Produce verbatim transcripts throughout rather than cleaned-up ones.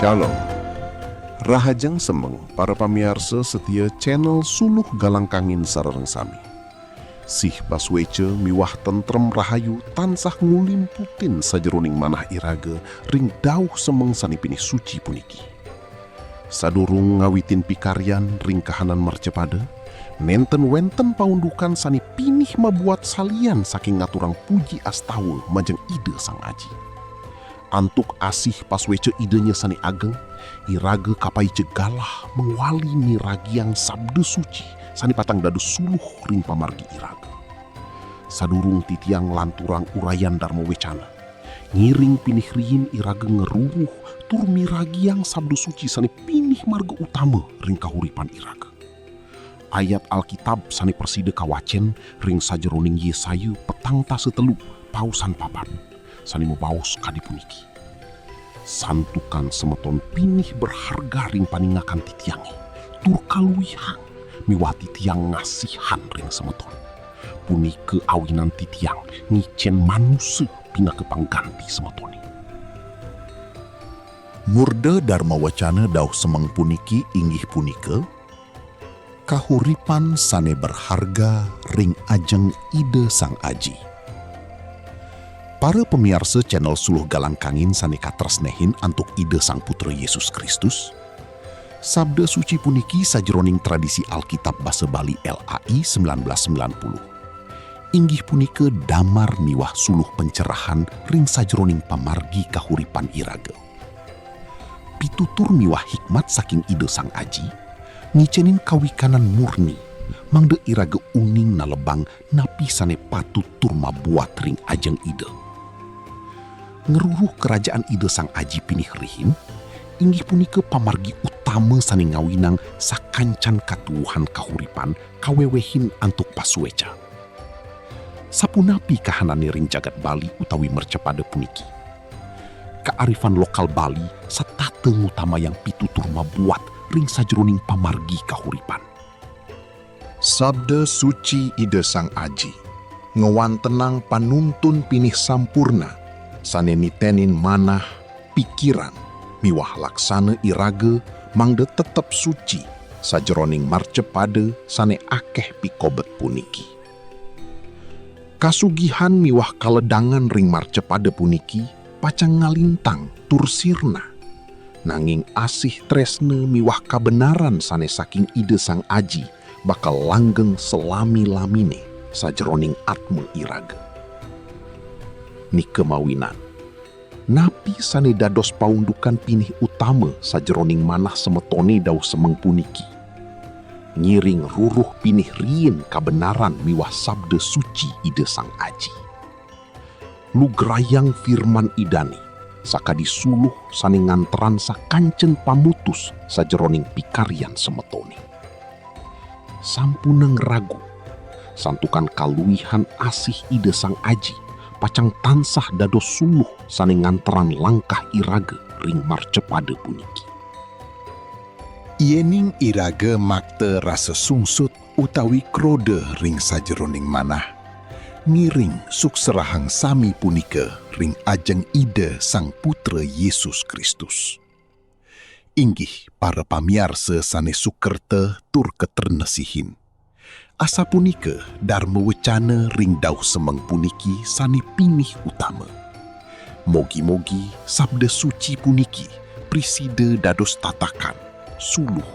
Shalom. Rahajeng semeng para pamiarsa setia channel Suluh Galang Kangin sareng sami. Sih pasueca miwah tentrem rahayu tansah ngulimputin sajeroning manah iraga ring dauh semeng sane pinih suci puniki. Sadurung ngawitin pikaryan ring kahanan mercepada, nenten wenten paundukan sane pinih mabuat salian saking ngaturang puji astawa majeng Ida Sang Aji. Antuk asih pasueca Idanya sane ageng, iraga kapaica galah mangwali miragiang sabda suci sane patang dados suluh ring pamargi iraga. Sadurung titiang nglanturang urayan Dharma Wecana, ngiring pinih riin iraga ngruruh tur miragiang sabda suci sane pinih marga utama ring kahuripan iraga. Ayat Alkitab sane prasida kawacen ring sajeroning Yesaya petang tasa telu, pausan papat, sane mabaos kadi puniki: Santukan semeton pinih berharga ring paningakan titiange, tur kaluihang miwah titiang ngasihan ring semeton. Punika awinan titiang ngicen manusa pinaka pangganti semetone. Murda Dharma Wacana dauh semeng puniki inggih punika kahuripan sane berharga ring ajeng Ida Sang Aji. Para pamiarsa channel Suluh Galang Kangin sane katresnehin antuk Ida Sang Putra Yesus Kristus, sabda suci puniki sajeroning tradisi Alkitab basa Bali L A I sembilan belas sembilan puluh, inggih punika damar miwah suluh pencerahan ring sajeroning pamargi kahuripan iraga. Pitutur miwah hikmat saking Ida Sang Aji ngicenin kawikanan murni, mangda iraga uning nalebang napi sane patut tur mabuat ring ajeng Ida. Ngruruh Kerajaan Ida Sang Aji pinih riin, inggih punika pamargi utama sane ngawinang sakancan katuuhan kahuripan kawewehin antuk pasueca. Sapunapi kahanane ring jagat Bali utawi mercepada puniki? Kaarifan lokal Bali setata ngutamayang pitutur mabuat ring sajeroning pamargi kahuripan. Sabda suci Ida Sang Aji ngwantenang panuntun pinih sampurna sane nitenin manah, pikiran, miwah laksana iraga mangda tetep suci sajeroning marcepada sane akeh pikobet puniki. Kasugihan miwah kaledangan ring marcepada puniki pacang ngalintang tur sirna. Nanging asih tresna miwah kabenaran sane saking Ida Sang Aji bakal langgeng salami-lamine sajeroning atma iraga. Nika mawinan, napi sane dados paundukan pinih utama sajeroning manah semetone dauh semeng puniki? Ngiring ruruh pinih riin kabenaran miwah sabda suci Ida Sang Aji. Lugrayang firman Idane, sakadi suluh sane nganterang sakancen pamutus sajeroning pikaryan semetone. Sampunang ragu, santukan kaluihan asih Ida Sang Aji pacang tansah dados suluh sane nganterang langkah iraga ring marcepada puniki. Yening iraga makta rasa sungsut utawi kroda ring sajeroning manah, ngiring sukserahang sami punika ring ajeng Ida Sang Putra Yesus Kristus. Inggih para pamiarsa sane sukerta tur katrenesihin. Asapunika Dharma Wecana ring dauh semeng puniki sane pinih utama. Mogi-mogi sabda suci puniki prisida dados tatakan, suluh,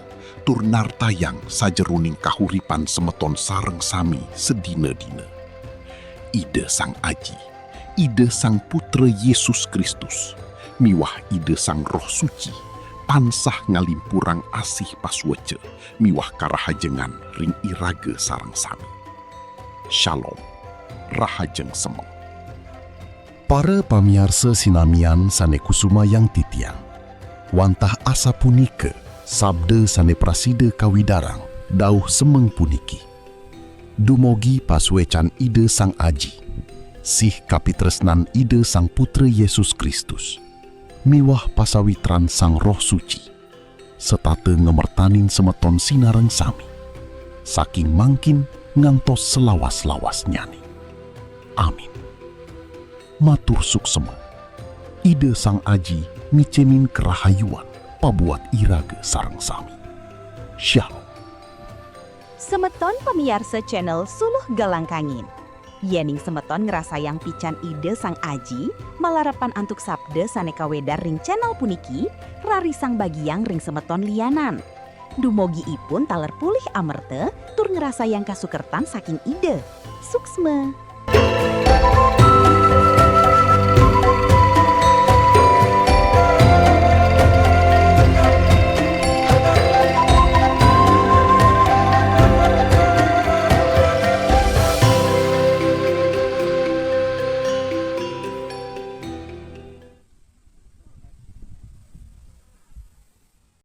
tur nartayang sajeroning kahuripan semeton sareng sami sadina-dina. Ida Sang Aji, Ida Sang Putra Yesus Kristus, miwah Ida Sang Roh Suci tansah ngalimpurang asih pasueca miwah karahajengan ring iraga sareng sami. Shalom. Rahajeng semeng. Para pamiarsa sinamian sane kusumayang titiang, wantah asapunika sabda sane prasida kawidarang dauh semeng puniki. Dumugi pasuecan Ida Sang Aji, sih kapitresnan Ida Sang Putra Yesus Kristus, miwah pasawitran Sang Roh Suci, setata ngamertanin semeton sinareng sami, saking mangkin ngantos salawas-lawasnyane. Amin. Matur suksema. Ida Sang Aji micenin karahayuan pabuat iraga sareng sami. Shalom. Semeton pamiarsa channel Suluh Galang Kangin. Yéning semeton ngrasayang pican Ida Sang Aji, malarepan antuk sabda sané kawédar ring channel puniki, rarisang bagiang ring semeton lianan. Dumugi ipun taler polih amerta tur ngrasayang kasukertan saking Ida. Suksma.